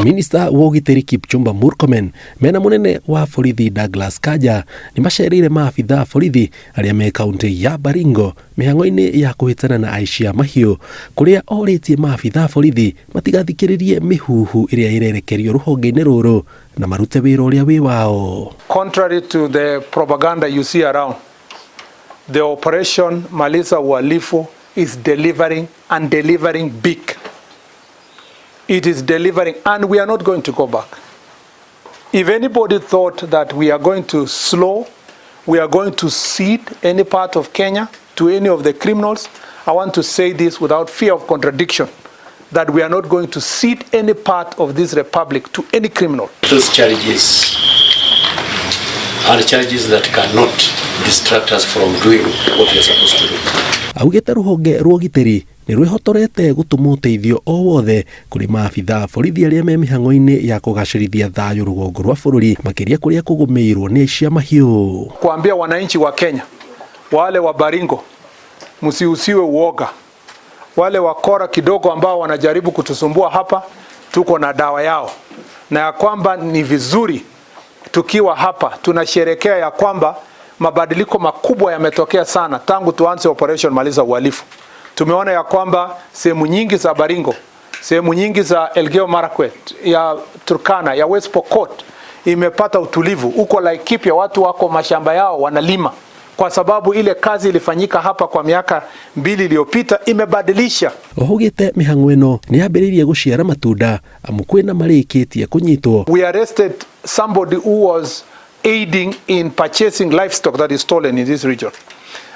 Minista wa ũgitĩri Kipchumba Murkomen mena mũnene wa borithi Douglas Kanja nĩ macereire maabitha a borithi arĩa me kaunti ya Baringo mĩhang'o-inĩ ya kũhĩtana na aici a mahiũ kũrĩa orĩtie maabitha a borithi matigathikĩrĩrie mĩhuhu ĩrĩa ĩrerekerio rũhonge-inĩ rũrũ na marute wĩra ũrĩa wĩ wao. Contrary to the propaganda you see around, the operation Maliza Uhalifu is delivering and delivering big. It is delivering and we are not going to go back. If anybody thought that we are going to slow, we are going to cede any part of Kenya to any of the criminals, I want to say this without fear of contradiction, that we are not going to cede any part of this republic to any criminal. Those charges are charges that cannot distract us from doing what we are supposed to do. Augĩte rũhonge rwa ũgitĩri nĩ rwĩhotorete gũtũma ũteithio o wothe kũrĩ maabitha a borithi arĩa me mĩhang'o-inĩ ya kũgacĩrithia thayũ rũgongo rwa bũrũri makĩria kũrĩa kũgũmĩirwo nĩ aici a mahiũ. Kuambia wananchi wa Kenya wale wa Baringo, msiusiwe uoga. Wale wakora kidogo ambao wanajaribu kutusumbua hapa, tuko na dawa yao, na ya kwamba ni vizuri tukiwa hapa tunasherekea ya kwamba mabadiliko makubwa yametokea sana tangu tuanze operation Maliza Uhalifu. Tumeona ya kwamba sehemu nyingi za Baringo, sehemu nyingi za Elgeyo Marakwet, ya Turkana, ya West Pokot imepata utulivu. Huko Laikipia watu wako mashamba yao wanalima, kwa sababu ile kazi ilifanyika hapa kwa miaka 2 iliyopita imebadilisha. Ohugĩte mĩhang'o ĩno nĩ yambĩrĩirie gũciara matunda amu kwĩna marĩkĩtie kũnyitwo. We arrested somebody who was aiding in purchasing livestock that is stolen in this region.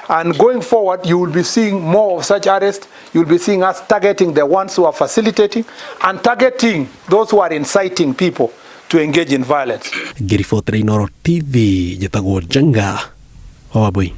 And going forward, you will be seeing more of such arrests. You will be seeing us targeting the ones who are facilitating and targeting those who are inciting people to engage in violence. Ngĩribotera Inooro TV, njĩtagwo Njenga wa Wambui.